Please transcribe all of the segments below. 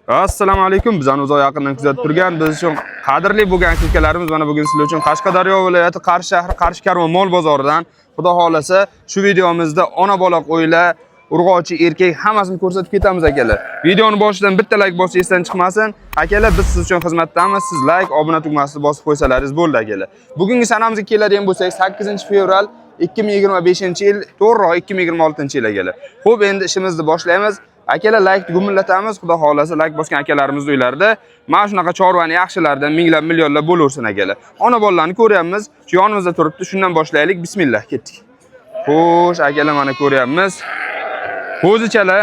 Assalomu alaykum. Bizani uzoq yaqindan kuzatib turgan, biz uchun qadrli bo'lgan aka-ukalarimiz, mana bugun sizlar uchun Qashqadaryo viloyati Qarshi shahri Qarshi Karvon mol bozoridan, Xudo xolasa, shu videomizda ona bola qo'ylar, urg'ochi, erkak hammasini ko'rsatib ketamiz, akalar. Videoni boshidan bitta like bosish esdan chiqmasin. Akalar, biz siz uchun xizmatdamiz. Siz like, obuna tugmasini bosib qo'ysalaringiz bo'ldi, akalar. Bugungi sanamizga keladigan bo'lsak, 8-fevral 2025-yil, to'g'riroq 2026-yil, akalar. Xo'p, endi ishimizni boshlaymiz. Akalar, like gumillatamiz. Xudo xolasa, like bosgan akalarimiz uylarida mana shunaqa chorvani yaxshilaridan minglab, millionlab bo'laversin, akalar. Ona bolalarni ko'ryapmiz. Shu yonimizda turibdi. Shundan boshlaylik. Bismillah, ketdik. Xo'sh, akalar, mana ko'ryapmiz. Qo'zichalar.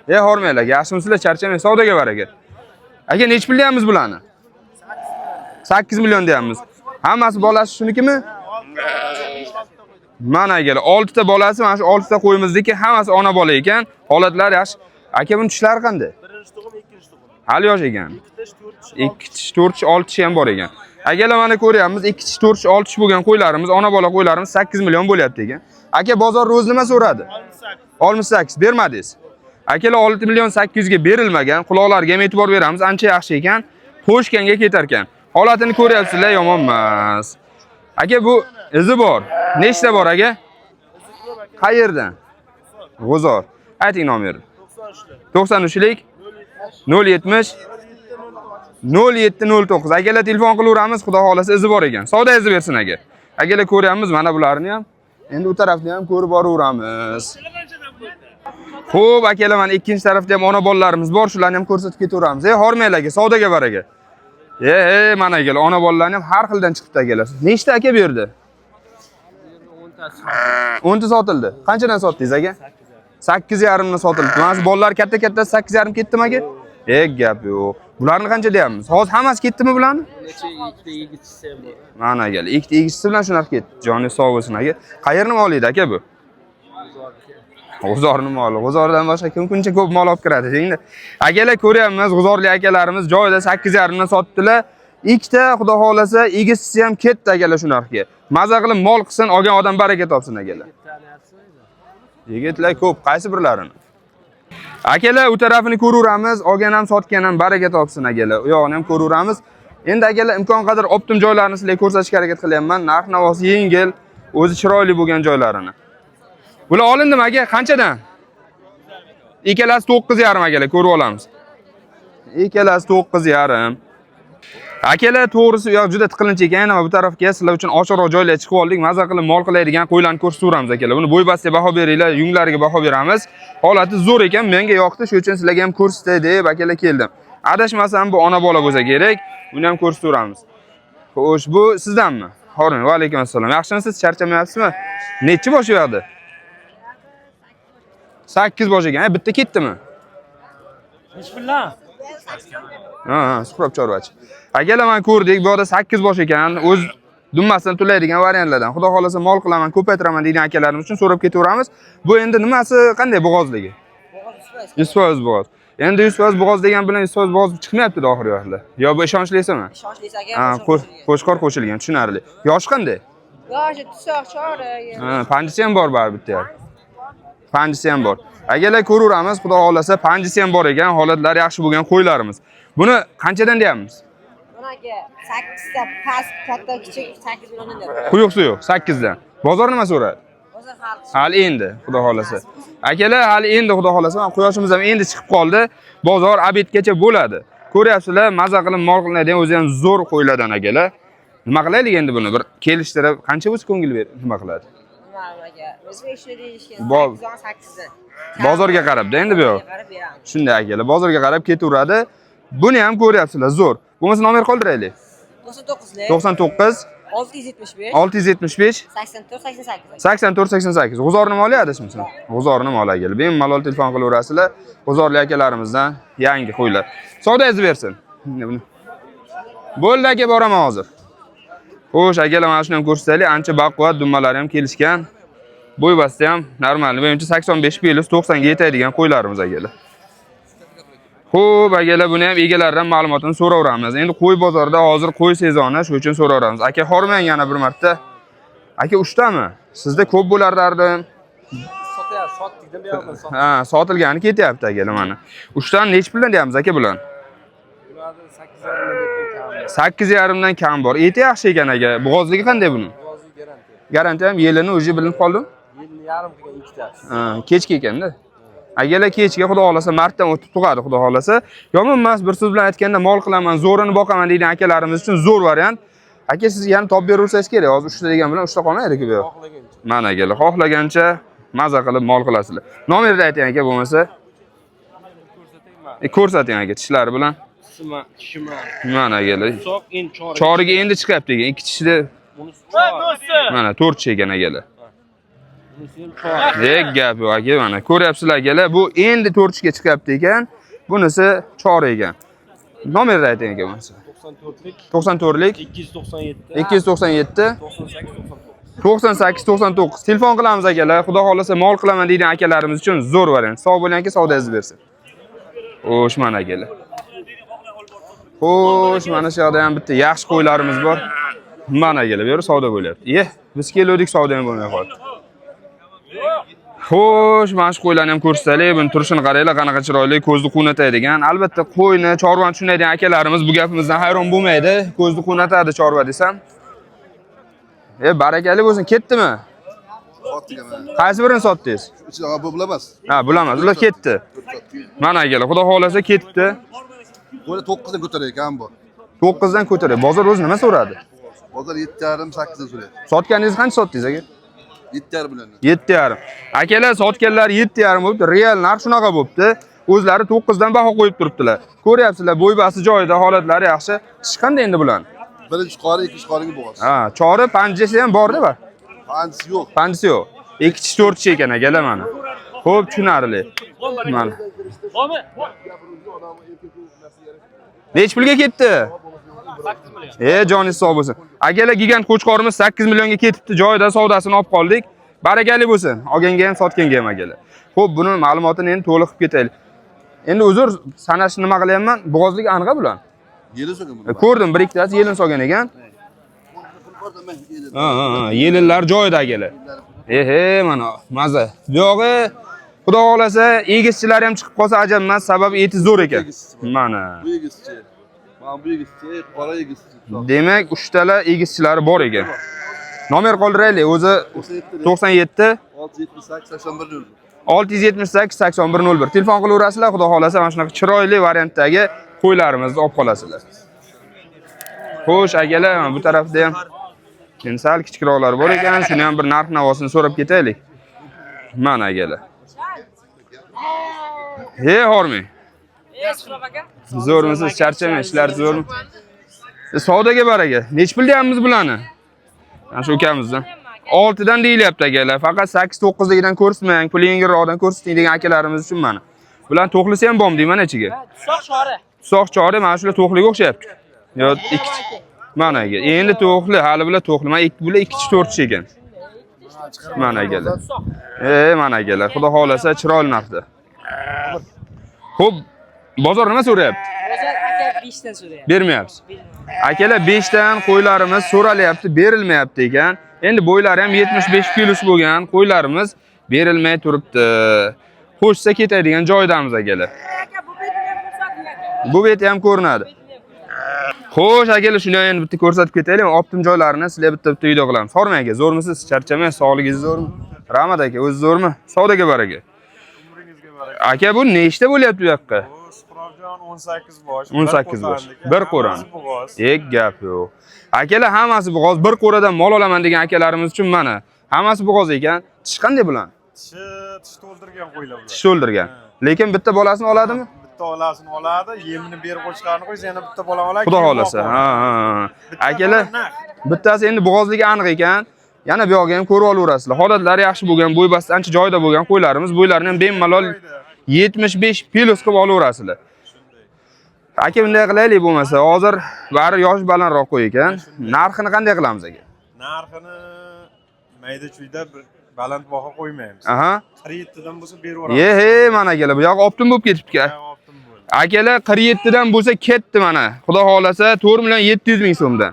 E, hormanglar, yaxshimisizlar, charchamang, savdoga baraka. Aka, nechi pul deyapmiz bularni? 8 million deyapmiz. Hammasi bolasi shunikimi? Mana, akalar, 6 ta bolasi, mana shu 6 ta qo'yimizniki, hammasi ona bola ekan. Holatlari yaxshi. Aka, buni tishlari qanday? Birinchi tug'im, ikkinchi tug'im. Hali yosh ekan. Ikki tish, to'rt tish. 2 tish, 4 tish, 6 tish ham bor ekan. Akalar, mana ko'ryapmiz, 2 tish, 4 tish, 6 tish bo'lgan qo'ylarimiz, ona bola qo'ylarimiz 8 million bo'lyapti ekan. Aka, bozor o'zi nima so'radi? 68. 68 bermadingiz. Akalar, 6 million 800 ga berilmagan. Quloqlarga ham e'tibor beramiz, ancha yaxshi ekan. Qo'shganga ketar ekan. Holatini ko'ryapsizlar, yomon emas. Aka, bu izi bor. Nechta bor, aka? Qayerdan? G'uzor. Ayting nomerini. 93lik. 93lik 070 0709. Akalar, telefon qilaveramiz, Xudo xolasa, izi bor ekan. Savdo bersin, aka. Akalar, ko'ryapmiz mana bularni ham. Endi u tarafni ham ko'rib boraveramiz. Xo'p, akalar, mana ikkinchi tarafda ham ona bolalarimiz bor, shularni ham ko'rsatib ketaveramiz. Ey, hormanglar, aka, savdoga bor, aka. E, e, mana, akalar, ona bolalarni ham har xildan chiqibdi, akalar. Nechta, aka, bu yerda? 10 ta sotildi. Qanchadan sotdingiz, aka? 8,5 dan sotildi. Mana shu bolalar katta katta 8,5 ketdimi, aka? E, gap yo'q. Bularni qancha deyapmiz? Hozir hammasi ketdimi bularni? Necha ikkita egizchisi ham bor. Mana, aka, ikkita egizchisi bilan shunaqa ketdi. Joni sog' bo'lsin, aka. Qayerni moli edi, aka, bu? G'uzorni moli. G'uzordan boshqa kim kuncha ko'p mol olib kiradi, dengda. Akalar, ko'ryapmiz, g'uzorli akalarimiz joyida 8,5 dan sotdilar. Ikkita, Xudo xolasa, egizchisi ham ketdi, akalar, shu narxga. Maza qilib mol qilsin, olgan odam baraka topsin, akalar. Yigitlar ko'p, qaysi birlarini? Akalar, u tarafini ko'raveramiz, olgan ham, sotgan ham baraka topsin, akalar. U yog'ini ham ko'raveramiz. Endi, akalar, imkon qadar оптом joylarini sizlarga ko'rsatishga harakat qilyapman. Narx navosi yengil, o'zi chiroyli bo'lgan joylarini. Bular olindimi, aka? Qanchadan? Ikkalasi 9,5, akalar, ko'rib olamiz. Ikkalasi 9,5. Akalar, to'g'risi, u yoq juda tiqilinch ekan. Yana bu tarafga sizlar uchun ochiqroq joylar chiqib oldik. Maza qilib mol qiladigan qo'ylarni ko'rsataveramiz, akalar. Buni bo'y-bastiga baho beringlar, yunglariga baho beramiz. Holati zo'r ekan, menga yoqdi, shuning uchun sizlarga ham ko'rsatay deb, akalar, keldim. Adashmasam, bu ona bola bo'lsa kerak. Buni ham ko'rsataveramiz. Xo'sh, bu sizdanmi? Xo'ring, va alaykum assalom. Yaxshimisiz? Charchamayapsizmi? Nechi bosh u yoqda? 8 bosh ekan. Ha, bitta ketdimi? Nechi puldan? Ha, Suhrob chorvachi. Akalar, mana ko'rdik, bu yoqda 8 bosh ekan. O'z dumbasidan to'laydigan variantlardan. Xudo xolasa, mol qilaman, ko'paytiraman degan akalarimiz uchun so'rab ketaveramiz. Bu endi nimasi, qanday bo'g'ozligi? 100% bo'g'oz. Endi 100% bo'g'oz degan bilan 100% bo'g'oz chiqmayapti oxirgi vaqtlar. Yo bu ishonchlisimi? Ishonchli, aka. Ha, qo'chqor qo'shilgan, tushunarli. Yoshi qanday? Yoshi tusoq chorak. Ha, panjisi ham bor baribir bitta. Panjisi ham bor. Akalar, ko'raveramiz, Xudo xolasa, panjisi ham bor ekan, holatlari yaxshi bo'lgan qo'ylarimiz. Buni qanchadan deyapmiz? Mana, aka, 8 ta past, katta, kichik 8 milliondan deb. Quyuq suyoq 8 dan. Bozor nima so'radi? Bozor hali. Hali endi, Xudo xolasa. Akalar, hali endi, Xudo xolasa, mana quyoshimiz ham endi chiqib qoldi. Bozor обед gacha bo'ladi. Ko'ryapsizlar, maza qilib mol qilinadigan o'zi ham zo'r qo'ylardan, akalar. Nima qilaylik endi buni bir kelishtirib, qancha bo'lsa ko'ngil ber, nima qiladi? Nima, aka? O'zim ishni deyishgan. 8 8 dan. Bozorga qarab-da endi bu yoq. Qarab beramiz. Shunday, akalar, bozorga qarab ketaveradi. Buni ham ko'ryapsizlar, zo'r. Bo'lmasa nomer qoldiraylik. 99 lik 99 675 675 84 88. 84 88. G'uzorni moli, adashmasam. G'uzorni moli, akalar. Bemalol telefon qilaverasizlar. G'uzorli akalarimizdan yangi qo'ylar. Savdoyingizni bersin. Buni. Bo'ldi, aka, boraman hozir. Xo'sh, akalar, mana shuni ham ko'rsataylik. Ancha baquvvat, dummalari ham kelishgan. Bo'y basti ham normal. Menimcha, 85 plus 90 ga yetadigan qo'ylarimiz, akalar. Xo'p, akalar, buni ham egalaridan ma'lumotini so'raveramiz. Endi qo'y bozorida hozir qo'y sezoni, shuning uchun so'raveramiz. Aka, hormang yana bir marta. Aka, uchtami? Sizda ko'p bo'lar derdim. Sotyapsiz. Sotdikdan buyog'idan sotdik. Ha, sotilgani ketyapti akalar mana. Uchdan nechi puldan deyapmiz aka bularni? Bularni 8,5 dan kam. 8,5 dan kam bor. Eti yaxshi ekan aka. Bo'g'ozligi qanday buni? Bo'g'ozligi garantiya. Garantiya ham yelini уже bilinib qoldimi? Yilni yarim qilgan ikkitasi. Ha, kechki ekanda. Akalar kechga xudo xohlasa martdan o'tib tug'adi xudo xohlasa. Yomon emas, bir so'z bilan aytganda mol qilaman, zo'rini boqaman deydigan akalarimiz uchun zo'r variant. Aka siz yana topib beraversangiz kerak. Hozir 3 ta degan bilan 3 ta qolmaydi-ku bu yoq. Xohlagancha. Mana akalar, xohlagancha maza qilib mol qilasizlar. Nomerni ayting aka bo'lmasa. Ko'rsatayman. Ko'rsating aka tishlari bilan. Tishima, tishima. Mana akalar. Soq endi chorik. Choriga endi chiqyapti ekan. Ikki tishida Bunisi chorik. mana 4 tish ekan akalar. Bunisi ham chorik. Hech gap yo'q aka, mana ko'ryapsizlar akalar, bu endi 4 tishga chiqyapti ekan. Bunisi chori ekan. Nomerni ayting aka bo'lmasa. 94lik 94lik 297 297 98 99. 98 99. Telefon qilamiz akalar. Xudo xohlasa mol qilaman deydigan akalarimiz uchun zo'r variant. Sog' bo'ling aka, savdoyingiz bersin. Xo'sh, mana akalar. Xo'sh, mana shu yoqda ham bitta yaxshi qo'ylarimiz bor. Mana akalar, bu yerda savdo bo'lyapti. Ye, biz keluvdik, savdo ham bo'lmay qoldi. Xo'sh, mana shu qo'ylarni ham ko'rsataylik. Buni turishini qaranglar, qanaqa chiroyli, ko'zni quvnatadigan. Albatta, qo'yni, chorvani tushunadigan akalarimiz bu gapimizdan hayron bo'lmaydi. Ko'zni quvnatadi chorva desam. E, barakali bo'lsin, ketdimi? Sotdik mana. Qaysi birini sotdingiz? Ichida bu bular emas. Ha, bular emas, ular ketdi. Mana akalar, xudo xohlasa ketdi. Qo'ylar 9 dan ko'tarar ekan bu. 9 dan ko'taradi. Bozor o'zi nima so'radi? Bozor 7,5 8 dan so'rayapti. Sotganingiz qancha sotdingiz aka? 7,5 milliondan. 7,5. Akalar sotganlar 7,5 bo'libdi. Real narx shunaqa bo'libdi. O'zlari 9 dan baho qo'yib turibdilar. Ko'ryapsizlar, bo'y-basi joyida, holatlari yaxshi. Tish qanday endi bularni? Birinchi qori, ikkinchi qoriga bo'g'oz. Ha, chori panjasi ham borda bor. Panjisi yo'q. Panjasi yo'q. Ikki tish, to'rt tish ekan akalar mana. Xo'p, tushunarli. Mana. Nechi pulga ketdi? E, joningiz sog' bo'lsin. Akalar gigant qo'chqorimiz 8 millionga ketibdi. Joyida savdosini olib qoldik. Barakali bo'lsin. Olganga ham, sotganga ham akalar. Xo'p, buni ma'lumotini endi to'liq qilib ketaylik. Endi uzr, sanashni nima qilyapman? Bo'g'ozlik aniq bular. Yeli so'gan buni. Ko'rdim, bir ikkitasi yelin solgan ekan. Ha, ha, ha, yelinlar joyida akalar. Ehe, mana maza. Bu yog'i xudo xohlasa egizchilar ham chiqib qolsa ajab emas, sababi eti zo'r ekan. Mana. Bu egizchi. Mana bu egizchi, qora egizchi. Demak, uchtala egizchilari bor ekan. Nomer qoldiraylik, o'zi 97 97 678 81 678 81 01. Telefon qilaverasizlar, xudo xohlasa mana shunaqa chiroyli variantdagi qo'ylarimizni olib qolasizlar. Xo'sh, akalar, mana bu tarafda ham endi sal kichikroqlar bor ekan, shuni ham bir narx navosini so'rab ketaylik. Mana akalar. He, hormang. Zo'rmisiz, charchamang, ishlar zo'rmi? Savdoga baraka. Nechi pul deyapmiz bularni? Mana shu ukamizdan. 6 dan deyilyapti akalar. Faqat 8-9 degan ko'rsatmang, puli yengilroqdan ko'rsating degan akalarimiz uchun mana. Bularni to'xlisi ham bormi deyman ichiga. Tusoq chori. Tusoq chori mana shular to'xliga o'xshayapti. Yo, ikki mana aka. Endi to'xli, hali bular to'xli. Mana ikki bular 2 4 tish ekan. Mana akalar. Mana akalar. Xudo xohlasa chiroyli narxda. Xo'p, bozor nima so'rayapti? Bozor aka 5 dan so'rayapti. Bermayapsiz. Akalar 5 dan qo'ylarimiz so'ralyapti, berilmayapti ekan. Endi bo'ylari ham 75 plus bo'lgan qo'ylarimiz berilmay turibdi. Qo'shsa ketadigan joydamiz akalar. Aka bu betini ham ko'rsating aka. Bu beti ham ko'rinadi. Xo'sh, akalar shuni ham endi bitta ko'rsatib ketaylik. Optim joylarini sizlar bitta-bitta video qilamiz. Hormang aka, zo'rmisiz? Charchamang, sog'ligingiz zo'rmi? Rahmat aka, o'zi zo'rmi? Savdoga baraka. Umringizga baraka. Aka, bu nechta bo'lyapti bu yoqqa? Bu Suhrobjon 18 bosh. 18 bosh. Bir qo'ran. Hammasi Bo'g'oz. Ek gap yo'q. Akalar hammasi bo'g'oz, bir qo'radan mol olaman degan akalarimiz uchun mana hammasi bo'g'oz ekan. Tish qanday bular? Tishi tish to'ldirgan qo'ylar bular. Tish to'ldirgan. Lekin bitta bolasini oladimi? Bitta olasini oladi, yemini berib qo'chqarini qo'ysa yana bitta bola oladi. Xudo keyin xohlasa. boqib Ha, oladi. ha, ha. Bitta Akalar bola naq. bittasi endi bo'g'ozligi aniq ekan. Yana bu yog'iga ham ko'rib olaverasizlar. Holatlari yaxshi bo'lgan, bo'y basti ancha joyida bo'lgan qo'ylarimiz, bo'ylarini ham bemalol 75 plus qilib olaverasizlar. Aka bunday qilaylik bo'lmasa, hozir bari yosh balandroq qo'y ekan. Narxini qanday qilamiz aka? Narxini mayda chuyda bir baland baho qo'ymaymiz. Aha. 47 dan bo'lsa berib yuboramiz. Ye he, mana akalar, bu yog'i optim bo'lib ketibdi. Optim bo'ldi. Akalar 47 dan bo'lsa ketdi mana. Xudo xohlasa 4 million 700 ming so'mdan.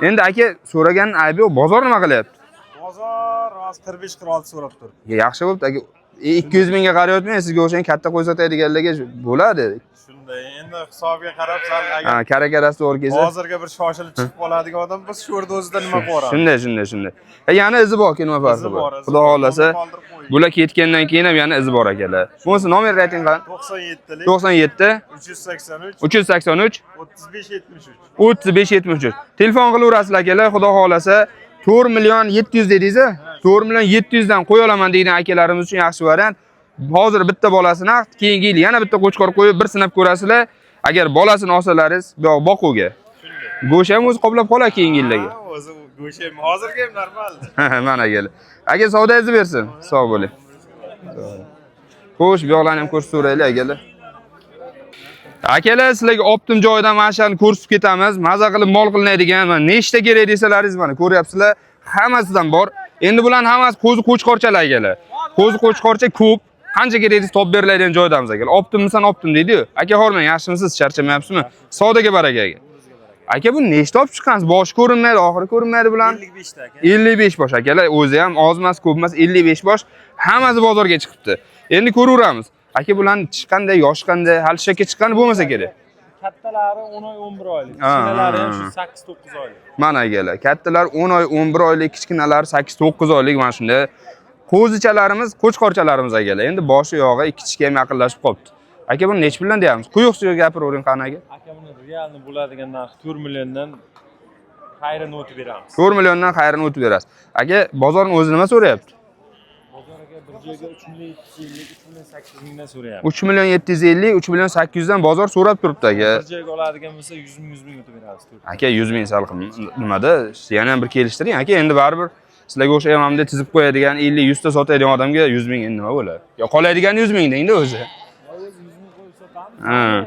Endi aka so'ragan aybi yo'q, bozor nima qilyapti? Bozor hozir 45 46 so'rab turibdi. Yaxshi bo'libdi aka. 200 mingga qarayotmang, sizga o'xshagan katta qo'y sotadiganlarga bo'ladi. Shunday, endi hisobiga qarab sal Ha, agar kara-karasi to'g'ri kelsa. hozirga bir shoshilib chiqib qoladigan odam biz shu yerda o'zida nima ko'ramiz? Shunday, shunday, shunday. Yana izi bor, nima farqi Izi bor? bor, izi Xudo bor. xohlasa Buni qoldirib qo'ying. bular ketgandan keyin ham yana izi bor akalar. Bo'lmasa nomer ayting qani. 97lik 97 383 383 35 73. 35 73. Telefon qilaverasizlar akalar, xudo xohlasa 4 million 700 dedingiz-a? 4 million 700 dan qo'ya olaman degan akalarimiz uchun yaxshi variant. Hozir bitta bolasi naqd, keyingi yil yana bitta qo'chqor qo'yib bir sinab ko'rasizlar. Agar bolasini olsalaringiz, bu yoq boquvga. Go'sht ham o'zi qoplab qoladi keyingi yillarga. Ha, o'zi go'sht ham hozirgi ham normal. Mana akalar. Aka savdoyingizni bersin. Sog' bo'ling. Xo'sh, bu yoqlarni ham ko'rsataveraylik akalar. Akalar, sizlarga optim joyidan mana shularni ko'rsatib ketamiz. Maza qilib mol qilinadigan, mana nechta kerak desalaringiz mana ko'ryapsizlar, hammasidan bor. Endi bularning hammasi qo'zi qo'chqorchalar akalar. Qo'zi qo'chqorcha ko'p. Qancha kerak desa topib beriladigan joydamiz akalar. Optimmisan, optim deydi-yu. Aka hormang, yaxshimisiz, charchamayapsizmi? Savdoga baraka aka. Aka bu nechta olib chiqqansiz? Boshi ko'rinmaydi, oxiri ko'rinmaydi bularni. 55 ta aka. 55 bosh akalar, o'zi ham oz emas, ko'p emas, 55 bosh hammasi bozorga chiqibdi. Endi ko'raveramiz. Aka bularni tishi qanday, yoshi qanday, hali shakka chiqqani bo'lmasa kerak. Kattalari 10 oy 11 oylik, Ha, kichkinalari ha, ham ha. shu 8-9 oylik. Mana akalar, kattalar 10 oy, 11 oylik, kichkinalari 8-9 oylik mana shunday. Qo'zichalarimiz, qo'chqorchalarimiz akalar. Endi boshi yog'i ikki tishga ham yaqinlashib qolibdi. Aka buni necha puldan deyapmiz? Quyuq suyuq gapiravering qani aka. Aka buni realni bo'ladigan narxi 4 milliondan xayrini o'tib beramiz. 4 milliondan xayrini o'tib berasiz. Aka, bozorning o'zi nima so'rayapti? Bozor aka bir joyga 3 million 750, 3 million 800 mingdan so'rayapti. 3 million 750, 3 million 800 dan bozor so'rab turibdi aka. Bir joyga oladigan bo'lsa 100 ming 100 ming o'tib beramiz. Aka 100 ming salqin nimada yana ham bir kelishtiring aka endi baribir sizlarga o'xshagan mana bunday tizib qo'yadigan 50 100 ta sotadigan odamga 100 ming endi nima bo'ladi? Yo qoladigan 100 ming dengda o'zi. O'zi 100 ming qo'yib sotamiz. Ha.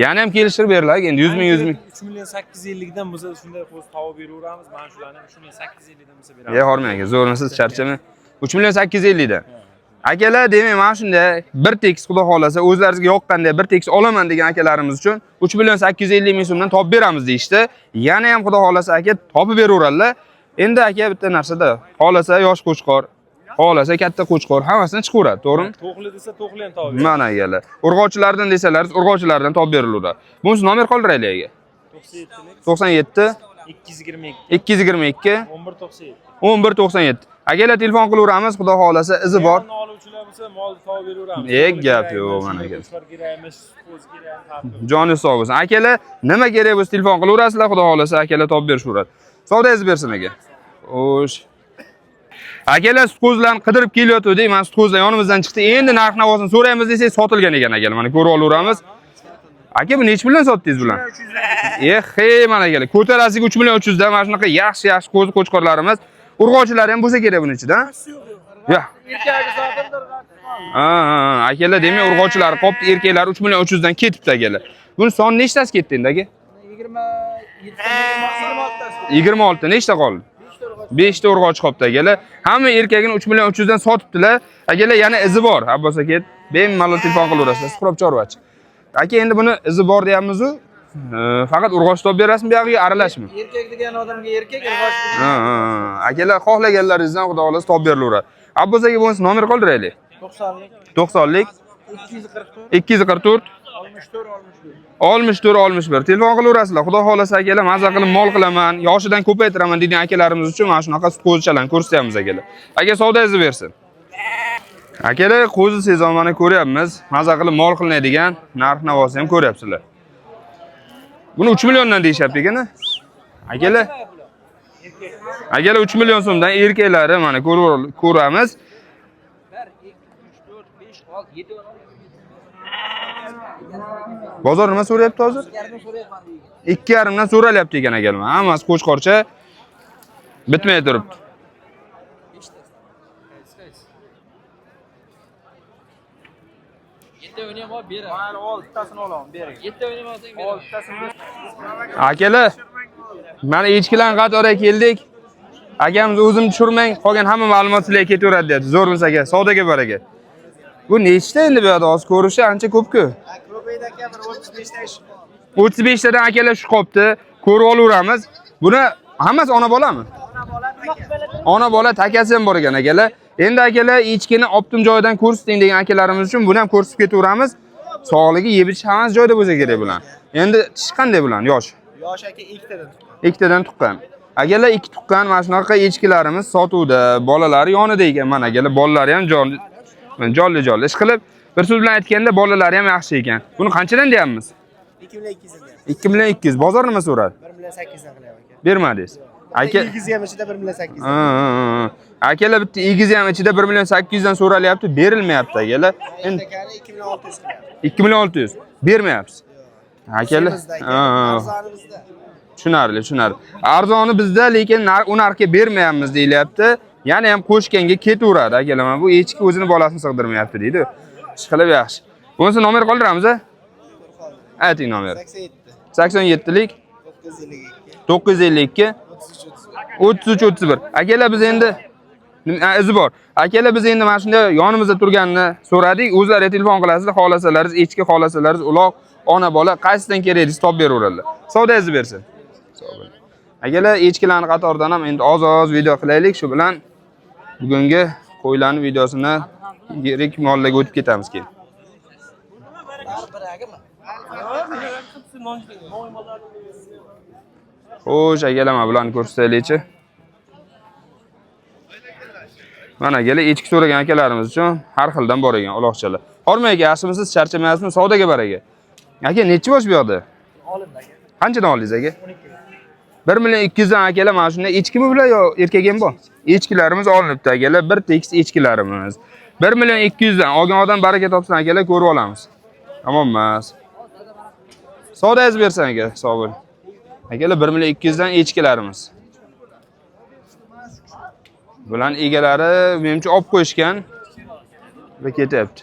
Yana ham kelishtirib beriladi endi 100 ming 100 ming. 3 million 850 dan bo'lsa shunday qo'z topib beraveramiz. Mana shularni 3 million 850 dan bo'lsa beramiz. Ya hormang aka, zo'rmisiz charchamang. 3 million 850 dan. Akalar demak mana shunday bir tekis xudo xohlasa o'zlaringizga yoqqanday bir tekis olaman degan akalarimiz uchun 3 million 850 ming so'mdan topib beramiz deyishdi. Yana ham xudo xohlasa aka topib beraveradilar. Endi aka bitta narsada, xohlasa yosh qo'chqor, xohlasa katta qo'chqor hammasini chiqaveradi, to'g'rimi? To'qli desa to'qli ham topib beramiz. Mana akalar. Urg'ochilardan desalaringiz, urg'ochilardan topib berilaveradi. Bunisi nomer qoldiraylik aka. 97lik 97 222 222 1197. 1197. Akalar telefon qilaveramiz, xudo xohlasa izi bor. Molni oluvchilar bo'lsa molni topib beraveramiz. E, gap yo'q, mana aka. Qo'chqor kerak emas, qo'z kerak, farqi yo'q. Joni sog' bo'lsin. Akalar, nima kerak bo'lsa telefon qilaverasizlar, xudo xohlasa akalar topib berishaveradi. Savdoyingizni bersin aka. Xo'sh. Akalar sutqo'zlarni qidirib kelayotgandik. Mana sutqo'zlar yonimizdan chiqdi. Endi narx-navosini so'raymiz desak, sotilgan ekan akalar. Mana ko'rib olaveramiz. Aka, bu necha puldan sotdingiz bularni? Eh, hey, mana akalar. Ko'tarasiga 3 million 300 dan mana shunaqa yaxshi-yaxshi qo'zi qo'chqorlarimiz. Urg'ochilari ham bo'lsa kerak buni ichida. Yo'q. Ha, ha, akalar demak urg'ochilari qopti, erkaklari 3 million 300 dan ketibdi akalar. Buni soni nechtasi ketdi endi aka? 26 nechta qoldi? 5 ta urg'ochi qolibdi akalar. Hamma erkagini 3 million 300 dan sotibdilar. Akalar yana izi bor. Abbos aka, bemalol telefon qilaverasizlar. Suhrob chorvachi. Aka endi buni izi bor deyapmiz-u. Faqat urg'ochi topib berasizmi bu yog'iga aralashmi? Erkak degan odamga erkak, urg'ochi Ha, ha, ha. Akalar xohlaganlaringizdan xudo xohlasa topib berilaveradi. Abbos aka bo'lmasa nomer qoldiraylik. 90lik, 90lik 244, 244 64, 61. 64 61. Telefon qilaverasizlar. Xudo xohlasa akalar maza qilib mol qilaman, yoshidan ko'paytiraman degan akalarimiz uchun mana shunaqa sut qo'zichalarni ko'rsatyapmiz akalar. Aka savdoyingizni bersin. Akalar qo'zi sezon mana ko'ryapmiz. Maza qilib mol qilinadigan narx navosini ham ko'ryapsizlar. Buni 3 milliondan deyishyapti ekan. Akalar Akalar 3 million so'mdan erkaklari mana ko'ramiz. 1, 2, 3, 4, 5, 6, 7, Bozor nima so'rayapti hozir? Yarim so'rayapman deydi. 2,5 dan so'ralyapti ekan akalar. Hammasi qo'chqorcha bitmay turibdi. Akalar, mana echkilarni qatoriga keldik. Akamiz o'zim tushirmang, qolgan hamma ma'lumot sizlarga ketaveradi deyapti. Zo'rmiz aka, savdoga bor aka. Bu nechta endi bu yoqda hozir ko'rishi ancha ko'p-ku. Ko'paydi aka, bir 35 ta ish. 35 tadan akalar shu qopti. Ko'rib olaveramiz. Buni hammasi ona bolami? Ona bola takasi ham bor ekan akalar. Endi akalar echkini optim joyidan ko'rsating degan akalarimiz uchun buni ham ko'rsatib ketaveramiz. Sog'ligi yeb ichish hammasi joyida bo'lsa kerak bular. Endi tish qanday bular? Yosh. Yosh aka ikkitadan tuqqan. Ikkitadan tuqqan. Akalar ikki tuqqan mana shunaqa echkilarimiz sotuvda, bolalari yonida ekan. Mana akalar bolalari ham jonli jonli. Ish qilib, bir so'z bilan aytganda bolalari ham yaxshi ekan. Buni qanchadan deyapmiz? 2 million 200 dan. 2 million 200. Bozor nima so'radi? 1 million 800 dan qilyapman aka. Bermadingiz. Aka Egizi ham ichida 1 million 800. Ha, ha, ha. Akalar bitta egizi ham ichida 1 million 800 dan so'ralyapti, berilmayapti akalar. Endi Akani 2 million 600 qilyapti. 2 million 600 bermayapsiz. Akalar, Semizda ha, ha. Arzoni bizda. Tushunarli, tushunarli. Arzoni bizda, lekin u narxga bermayapmiz deyilyapti. Yana ham qo'shganga ketaveradi akalar. Mana bu echki o'zini bolasini sig'dirmayapti deydi. Ishqilib yaxshi. Bo'lmasa nomer qoldiramiz a? Ayting nomer. 87 87lik 952 952 33 31. 33 31. Akalar biz endi izi bor. Akalar biz endi mana shunday yonimizda turganini so'radik. O'zlari telefon qilasizlar, xohlasalaringiz echki, xohlasalaringiz uloq, ona bola qaysidan kerak desa topib beraveradilar. Savdoyingizni bersin. Sog' bo'ling. Akalar echkilarni qatoridan ham endi oz-oz video qilaylik. Shu bilan bugungi qo'ylarning videosini yirik mollarga o'tib ketamiz keyin. Xo'sh, akalar mana bularni ko'rsataylikchi. Mana akalar echki so'ragan akalarimiz uchun har xildan bor ekan uloqchalar. Hormang aka, yaxshimisiz, charchamayapsizmi? Savdoga bar aka. Aka, nechi bosh bu yoqda? Olindi aka. Qanchadan oldingiz aka? 12. 1 million 200 dan akalar mana shunday echkimi bular yo erkak ham bor? Echkilarimiz olinibdi akalar, bir tekis echkilarimiz. 1 million 200 dan olgan odam baraka topsin akalar, ko'rib olamiz. Tamom emas. Savdoyingiz bersin aka, sog' bo'ling. Akalar 1 million 200 dan echkilarimiz. Bularning egalari menimcha olib qo'yishgan va ketyapti.